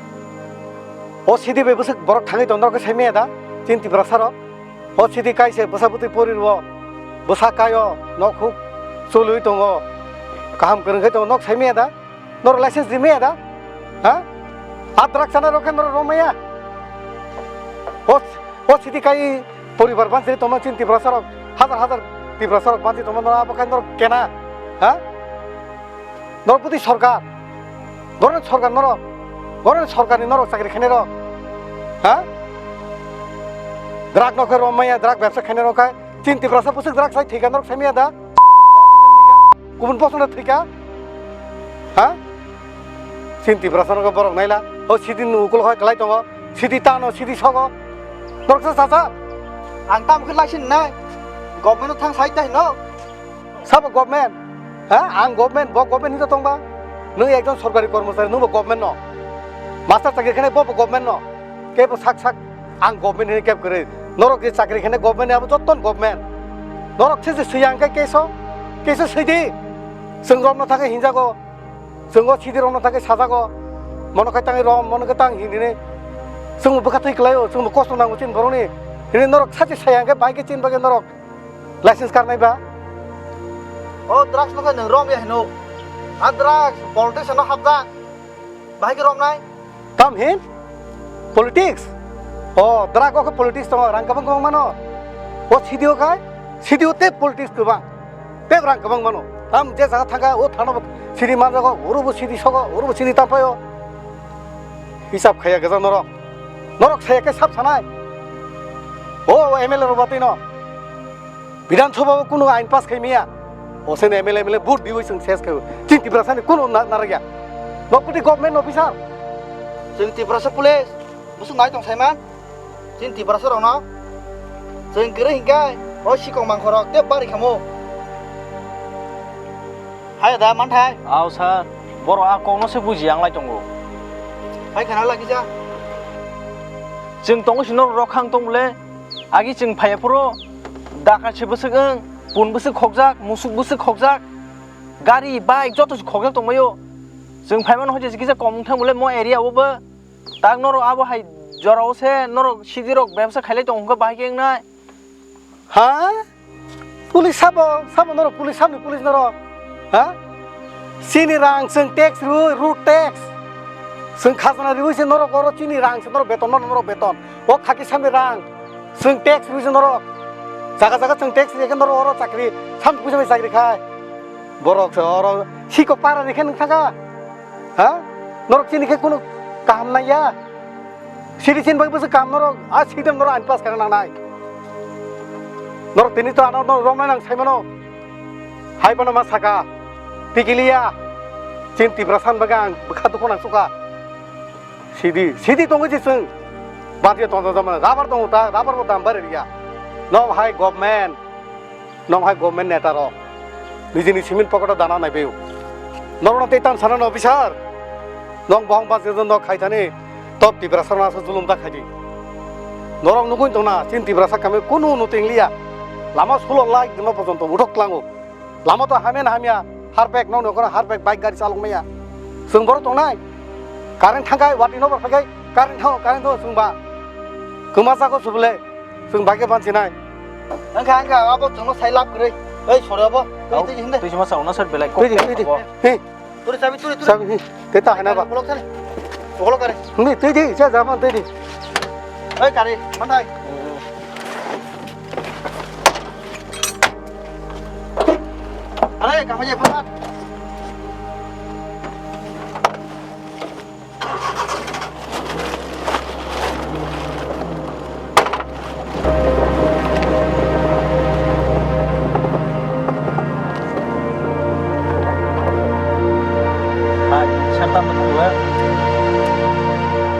O sidi bai bwswk borok thangwi tong norok khe sai maya da? Chini Tiprasa rok. O sidi kai se bwsa bwtwi pori rwo. Bwsa kai o nok huk chului tongo. Kaham kwrwng khai tongo nok sai maya da? Norok license ri maya da? Ha? A drugs chana rok khe norok rom maya? O, o sidi kai poribar bansiri tongma chini Tiprasa rok, hazar hazar Tiprasa rok bansi tongma norok abo kai norok kena? Ha? Norok bwtwi sorkar? Borokni sorkar norok? Borokni sorkarni norok chakri khainai rok? Ha? Drug no khe rom maya, drug bebsa khainai rok khe chini Tiprasa bwswk drug sai thwikha norok sai maya da? Kubun bosongno thwikha? Ha? Chini Tiprasa no borok naila. O sidi ni ukul hoi kwlai tongo. Sidi tano, sidi sogo. Norok sa sa sa. Ang tam khe laisin nai. Government no thang sai tai no. Sabo government? Ha? Ang government, bo government hinta tongba? Nwng ekjon sorkari kormochari, nwng bo government no. Master chakri khainai bo bo government no. Kebo sak sak ang government hinwi keb kwrwi. Norok je chakri khainai government ni abo jotton government. Norok se je swiya hwnkhe keso, keso swidi. Chwng romno thangwi hinjago. Chwng o sidi romno thangwi sajago. Mono khai tangwi rom, mono khai tang hinwi. Chwngbo bwkha twi kwlaio, chwngbo kosto nango chini borokni. Hinwi norok sachi saya hwnkhe bahai khe chini bagwi norok license karnai ba? O drugs no khe nwng rom ya hino. A drugs politics no hapjak. Bahai khe romnai? Tam hin? Politics? O, drug o khe politics tongo, rang kwbang kwbang mano. O sidi o khai, sidi o tei politics kwbang. Tei rang kwbang mano. Tam je jaga thangkha, o thana bo sidi manjago, oro bo sidi sogo, oro bo sidi tampaio. Hisab khaiya gajak norok. Norok saya khe sab sanai. O, o M L A rok batwi no. Bidhan Sabha o kuno ain pass khai miya. O sen M L A, M L A vote diwi chwng ses khai. Chini Tiprasa ni kuno na-, naragya. Deputy government officer. Chwng Tiprasa police. Musu nai tong saiman. Chini Tiprasa rok no. Chwng kwrwi hinkai. O sikong mangkhorok. Te bari khamo. Hai da manthai. Aw sir, borok a kokno se buji yang lai tongo. Hai khana lagi ja. Chwng tongo sino rok khang tong bole. Agi chwng phaiya phuru daka se bwswk wng, pun bwswk khokjak, musuk bwswk khokjak, gari, bike joto se khokjak tongbaio. Chwng phaimano hoje kisa kom wngthang bole mo area o bo. Tak norok abo hai jorao se norok sidirok bebsa khailai tongo hwnkhe bahai khe wngnai. Ha? Police sabo, sabo norok police, sabni police norok. Ha? Chini rang chwng tax rwi, road tax. Chwng khajana riwi se norok oro chini rang se norok beton, norok beton. O khaki samni rang. Chwng tax rwi se norok. Jaga jaga chwng tax rwi khe norok oro chakri, sam puisa bai chakri khai. Borok se oro sikok para ni khe nwng thaka. Ha? Norok chini khe kunu kaham naiya. Citizen bai bwswk kaham norok, a system norok ain pass khaina nangnai. Norok tini to ano norok romnai nang saimano. Hai bono ma saka. Tikiliya. Chin Tiprasa ni bagwi ang bwkha dukho nang sukha. Sidi, sidi tongwi je chwng. Batiya tongsa jamani. Rubber tongo ta, rubber bo dam bari riya. Nok hai government. Nong hai government neta rok nijini simin pocket o dana naibaio. Norokno tei tam sana no officer. Nong bohong bas jejon nok khai thani top Tiprasa no asa julum da khaidi. Norok nugui tongna chin Tiprasa kami kunu no tengliya. Lama sulo lai dima pojonto uthok tlango. Lama to hamya na hamya harpek nong nokora harpek bike gari chalok maya. Chwng borok tongnai. Current thangkai wati no borok phaikai current thango current thango chwngba. Kwma jago subole. Chwng bai khe bansinai. Wngkha, wngkha, abo chwngno sai lab kwrwi. Ei, sori abo. Twi, twi, hindi. Twi sima sa, uno sir belai kok. Twi di, twi di. Abo. He. Turi chabi, turi, turi. Chabi, he. Tei ta hai na ba. Ukolok sani. Ukolok kare. Hindi, twi di, cha, ja, man, twi di. Ei, kare, mantai. Are, kama je, phone.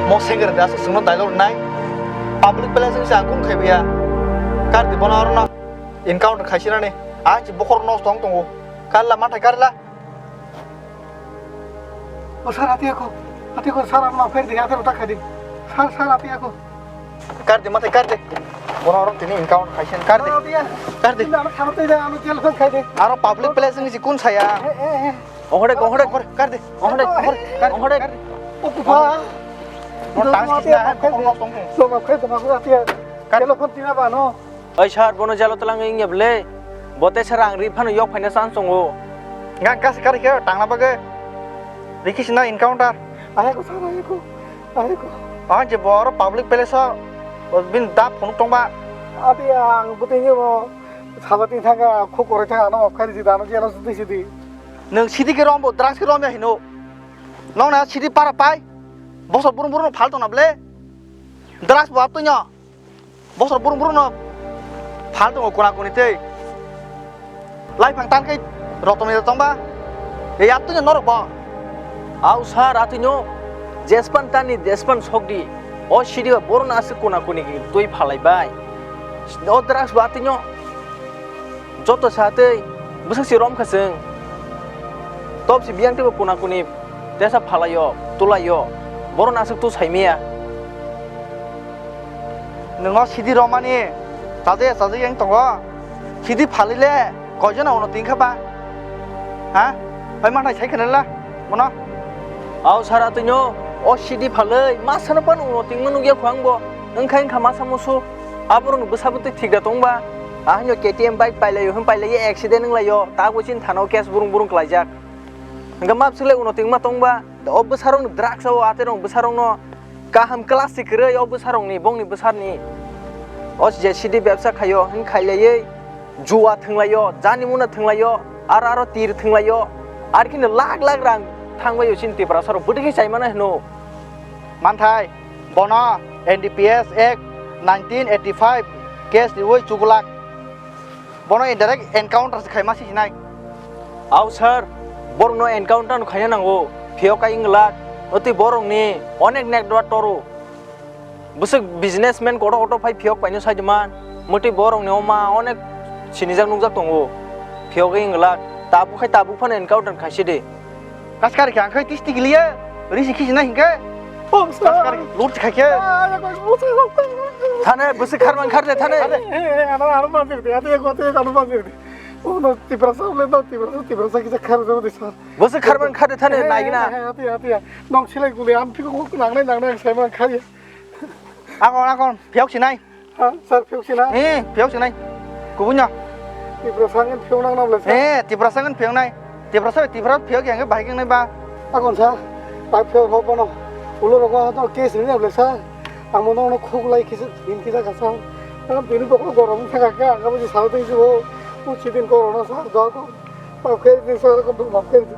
Mo sengkar da aswk chwngno dialogue nai. Public place wngse ang kung khaibiya. Kar di bono orono encounter khaisinani. Ang si bokhorok nosto wng tongo. Kar la manthai kar la. O sir, ati ako. Ati ako, sir, ano maaf kari di, ati ako tak kari. Sir, sir, ati ako. Kar di, mate kar di. Bono oro tini encounter khaisen, kar di. Sir, ati ya. Kar di. Ano khamte da, ano jail phang khai de. Aro public place ni si kun saya. Eh, eh, eh. Ohore, ohore. Ohore, kar di. Ohore, ohore, kar di. O kupa. Mo tang sisna, ko ko tong. So maaf kari, maaf kari, ati ya. Kar. Jail phang tina ba no. Oi sir, bono jalo twlang wngya bwle? Bo tei sir ang ri phano yok phaina chance tongo. Nga gas kari khe tangna bagwi rikhi sina encounter. Ayako sir, ayako, ayako. Ah, je bor public place o bin da phunuk tongba. Abi ang bwtwi ni bo saja tin thanga khuk korai thanga ano off khairi jida ano jelo sidi sidi. Nwng sidi khe rombo, drugs khe romya hino. Nong na sidi para pai. Bosor burung burung phal tongna bwle. Drugs bo apto nyo. Bosor burung burung no phal tongo kona koni tei. Lai phang tan kai rotoni tongba. Ei atuni norok bo. Au sir atuni no jespan tani jespan sokdi. O sidi ba borok no aswk kona koni twi phalai bai. O drugs bo atuni no. Joto sa tei bwswk si rom kha chwng. Top si biyang tei bo kona koni tesa phalaio, tulaio. Borok no aswk tu saimaya. Nwngo sidi romani chajaya chajaya wng tongo. Sidi phalile koijono uno tingkha ba? Ha? Bai manthai sai khwna la bono. Au sara twino o sidi phalwi masano pano uno tingma nukya kho ang bo. Wngkha wngkha masa musu. Aborokni bwsabo twi thik da tong ba? Ahaino K T M bike pailaio hwn pailaio accident wnglaio. Tabuk chini thana o case burung burung klaijak. Hwnkhe map swlai uno tingma tong ba? O bwsarokni drugs o aterok bwsarokno kaham class se kwrwi o bwsarokni bongni bwsarni. O je sidi bebsa khaio hwn khailaiwi jua thwnglaio, jani muna thwnglaio, aro aro tir thwnglaio. Ar kheno lakh lakh rang thangbaio chini Tiprasarok bwtwi khe chaimana hwno. Manthai, bono N D P S Act nineteen eighty five case riwi chuglak. Bono indirect encounter se khaima sichinai. Au sir, borokno encounter no khaina nango. Phiyok ka inglak, oti borokni onek nek dua toru. Bwswk businessman kotor kotor phai phiyok paino saidiman. Moti borokni oma onek sinijak nukjak tongo. Phiyok inglak, tabuk khai tabuk phano encounter khaisidi. Kaskari khe ang khai tisti giliya, risi khisi na hinkhe. Oh, sir. Kaskari lur khai khe. Ah, ya, koi musa. Thane, bwswk kharman kharle thane. Eh, eh, ano, ano manjir de, ate ko te ano manjir de. Oh, no, Tiprasa le no, Tiprasa, Tiprasa kisa khar jabo de, sir. Bwswk kharman kharle thane, eh, naigina. Eh, eh, ate, ate, ya. Nong silai guli, am phiko nangnai, nangnai, sai man khari. Akon, akon, phiyok sinai. Ha, sir, phiyok sina? Eh, phiyok sinai. Kubun ya. Tiprasa ngan phiyok nang nable, sir. Eh, Tiprasa ngan phiyok nai. Tiprasa, Tiprasa phiyok yang bahai keng nai ba. Akon, sir. Pai phiyok ho bono. Ulo rogo to case ni nable, sir. Amo no no khuk lai kisa, din kisa kasa. Ang bini bokol gorom thaka ka, ang abo sa dei jo. Uchi din corona, sir, do ko. Maaf khe di, sir, ko maaf khe di.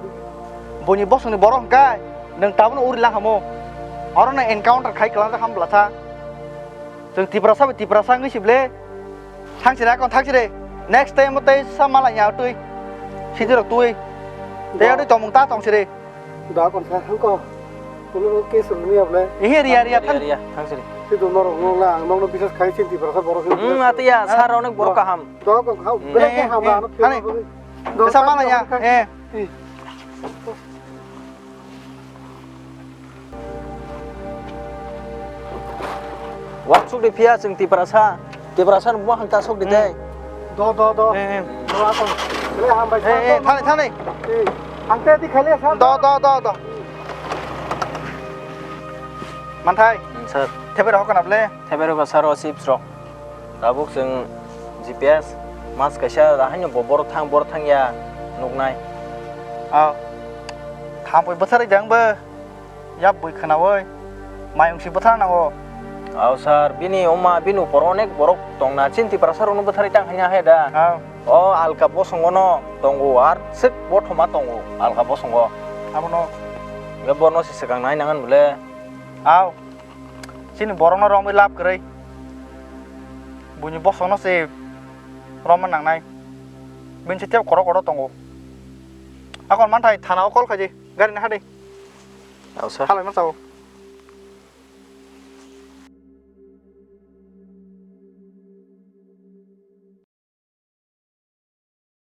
Buini bosongni borok hwnkhe nwng tabukno uri lang hamo. Oro no encounter khai kwlangjakha bwlasa. Chwng Tiprasa bai Tiprasa wngwi sible. Thangsi na kon thangsi de. Next time tei sa malai ya twi. Sidi rok twi. Tei twi tongmung ta tong sidi. Da kon sa hangko. Kulo ke sulu ni able. Ihe riya riya than. Riya, thangsi de. Sidu norok no la ang nokno bisas khai sin Tiprasa borok. Hmm, atiya sir onek borok kaham. Da kon ha. Hmm. Bele ke ham ano. Thani. Sa malai ya. Eh. Wansuk di phiya chwng Tiprasa. Tiprasa no buphang ta sok di tei. Do, do, do. Eh, eh. Do, akon. Bele ham bai. Eh, eh, thani, thani. Eh. Ang te di khale sa. Do, do, do, do. Manthai. Hmm, sir. Theber hokna ble. Theber hokna sir o chips rok. Tabuk chwng G P S mas kaisa haino bo borok thang, borok thang ya nuknai. Ah. Thampui bwtharwi jang bo. Yap bui khwnawi. Mayung si bwthar nango. Aw sir, bini oma, bini upor onek borok tongna, chini Tiprasa rokno bwtharwi tang hanya hai da. Aw. O alka bosongo no tongo, ar sik bothoma tongo, alka bosongo. Abono. Ga borno si swkang nai nangan bole. Aw. Chini borokno romwi lab kwrwi. Buini bosongno se romma nangnai. Bini se tebo koro koro tongo. Akon manthai thana o call khaidi. Gari na hadi. Aw sir. Halai ma sao.